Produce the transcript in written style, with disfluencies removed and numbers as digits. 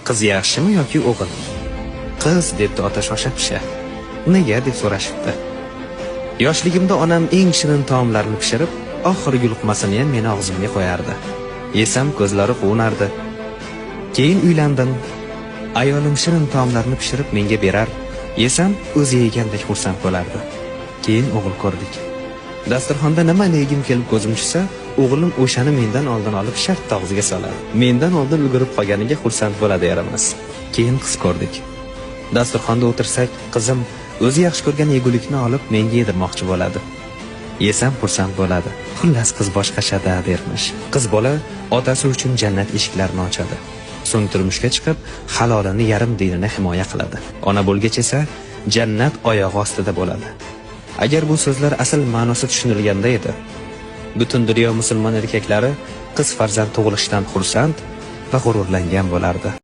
Qiz yaxshimi yoki o'g'il? Qiz, debdi ota shosha-pisha. Nega deb so'rashibdi. Yoshligimda onam eng shirin taomlarni pishirib, oxirgi luqmasini ham meni og'zimga qo'yardi. Yesam ko'zlari quvnardi. Keyin uylandim. Ayolim shirin taomlarni pishirib menga berar. Yesam o'zi yegandek xursand bo'lardi. Keyin o'g'il ko'rdik. Dasturxonda nimani yegim kelib ko'zim tushsa, o'g'lim o'shani mendan oldin olib shartta og'ziga soladi. Mendan oldin ulgurib qolganiga xursand bo'ladi yaramas. Keyin qiz ko'rdik. Dasturxonda o'tirsak, qizim o'zi yaxshi ko'rgan yegulikni olib menga yedirmoqchi bo'ladi. Yesam xursand bo'ladi. Xullas, qiz boshqachada dermish. Qiz bola otasi uchun jannat eshiklarini ochadi. So'ng turmushga chiqib, halolini yarim dinini himoya qiladi. Ona bo'lgach esa jannat oyog'i ostida bo'ladi. Agar bu so'zlar asl ma'nosi tushunilganda edi, butun dunyo musulmon erkaklari qiz farzand tug'ilishidan xursand va g'ururlangan bo'lardi.